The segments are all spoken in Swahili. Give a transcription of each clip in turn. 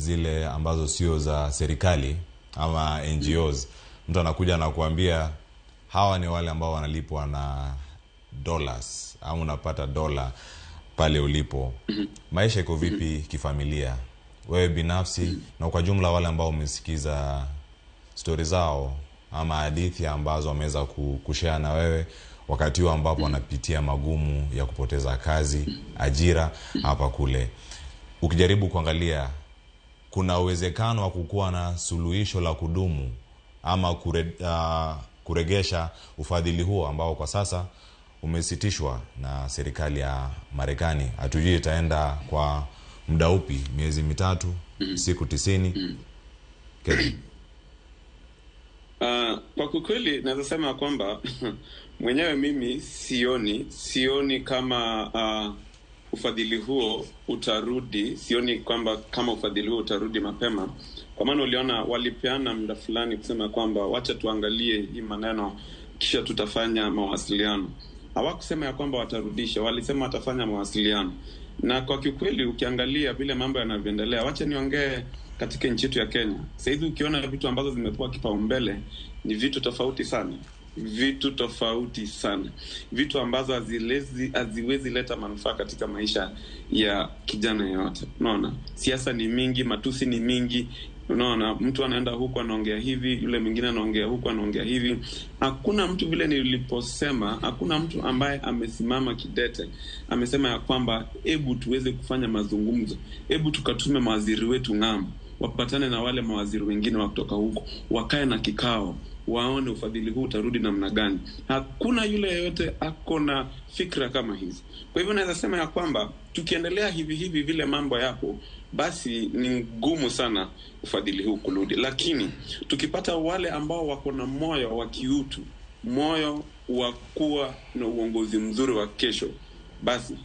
zile ambazo sio za serikali ama NGOs, mtu anakuja na kuambia hawa ni wale ambao wanalipwa na dollars ama unapata dola pale ulipo. Maisha iko vipi kifamilia, wewe binafsi na kwa jumla wale ambao umesikiza stori zao ama hadithi ambazo wameweza kushare na wewe wakati huo ambapo wanapitia magumu ya kupoteza kazi, ajira hapa kule? Ukijaribu kuangalia, kuna uwezekano wa kukuwa na suluhisho la kudumu ama kuregesha ufadhili huo ambao kwa sasa umesitishwa na serikali ya Marekani? Hatujui itaenda kwa muda upi, miezi 3, siku 90. Kevin. Kwa kweli naweza sema kwamba mwenyewe mimi sioni kama ufadhili huo utarudi, sioni kwamba kama ufadhili huo utarudi mapema, kwa maana uliona walipeana muda fulani kusema kwamba wacha tuangalie hii maneno kisha tutafanya mawasiliano. Hawakusema ya kwamba watarudisha, walisema watafanya mawasiliano. Na kwa kiukweli ukiangalia vile mambo yanavyoendelea, wacha niongee katika nchi yetu ya Kenya. Saizi ukiona vitu ambazo zimepewa kipaumbele ni vitu tofauti sana. Vitu tofauti sana. Vitu ambazo haziwezi leta manufaa katika maisha ya kijana yeyote. Unaona? Siasa ni mingi, matusi ni mingi. Unaona, mtu anaenda huku anaongea hivi, yule mwingine anaongea huku anaongea hivi. Hakuna mtu, vile niliposema, hakuna mtu ambaye amesimama kidete amesema ya kwamba hebu tuweze kufanya mazungumzo, hebu tukatume mawaziri wetu ng'ambo, wapatane na wale mawaziri wengine wa kutoka huko, wakae na kikao, waone ufadhili huu utarudi namna gani. Hakuna yule yeyote ako na fikra kama hizi. Kwa hivyo naweza sema ya kwamba tukiendelea hivi hivi vile mambo yapo, basi ni ngumu sana ufadhili huu kurudi. Lakini tukipata wale ambao wako na moyo wa kiutu, moyo wa kuwa na uongozi mzuri wa kesho, basi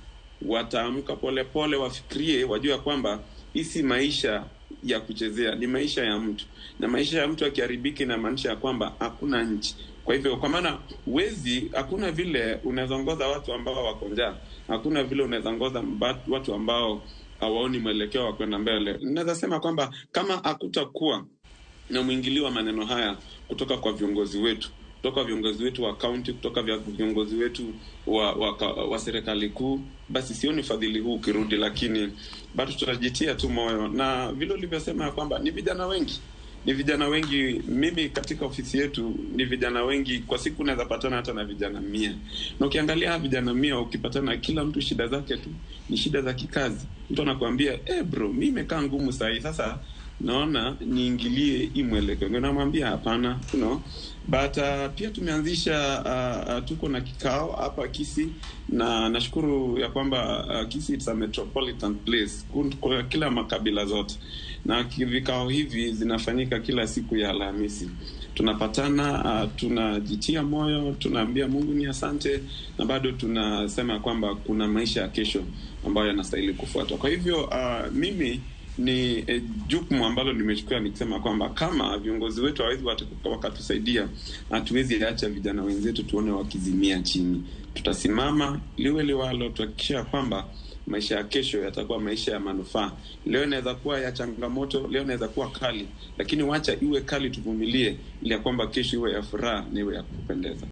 wataamka polepole, wafikirie, wajue kwamba hii si maisha ya kuchezea, ni maisha ya mtu, na maisha ya mtu akiharibika inamaanisha ya kwamba hakuna nchi. Kwa hivyo, kwa maana wezi, hakuna vile unaweza ongoza watu ambao wako njaa, hakuna vile unaweza ongoza watu ambao hawaoni mwelekeo wa kwenda mbele. Naweza sema kwamba kama hakutakuwa na mwingilio wa maneno haya kutoka kwa viongozi wetu, kutoka viongozi wetu wa county, kutoka viongozi wetu wa serikali kuu, basi sioni ufadhili huu ukirudi. Lakini bado tutajitia tu moyo, na vile ulivyosema ya kwamba ni vijana wengi, ni vijana wengi. Mimi katika ofisi yetu ni vijana wengi, kwa siku unaweza patana hata na vijana 100. Na ukiangalia vijana 100, ukipatana kila mtu shida zake tu ni shida za kikazi. Mtu anakuambia, bro, mimi nimekaa ngumu sahi, sasa naona niingilie hii mwelekeo. Namwambia hapana, you know. But pia tumeanzisha, tuko na kikao hapa Kisii, na nashukuru ya kwamba Kisii it's a metropolitan place, kwa kila makabila zote, na vikao hivi zinafanyika kila siku ya Alhamisi. Tunapatana, tunajitia moyo, tunaambia Mungu ni asante, na bado tunasema kwamba kuna maisha ya kesho ambayo yanastahili kufuatwa. Kwa hivyo mimi ni jukumu ambalo nimechukua nikisema kwamba kama viongozi wetu hawawezi wakatusaidia, hatuwezi acha vijana wenzetu tuone wakizimia chini. Tutasimama liwe liwalo, tuhakikisha kwamba maisha ya kesho yatakuwa maisha ya manufaa. Leo inaweza kuwa ya changamoto, leo inaweza kuwa kali, lakini wacha iwe kali, tuvumilie ili ya kwamba kesho iwe ya furaha na iwe ya kupendeza.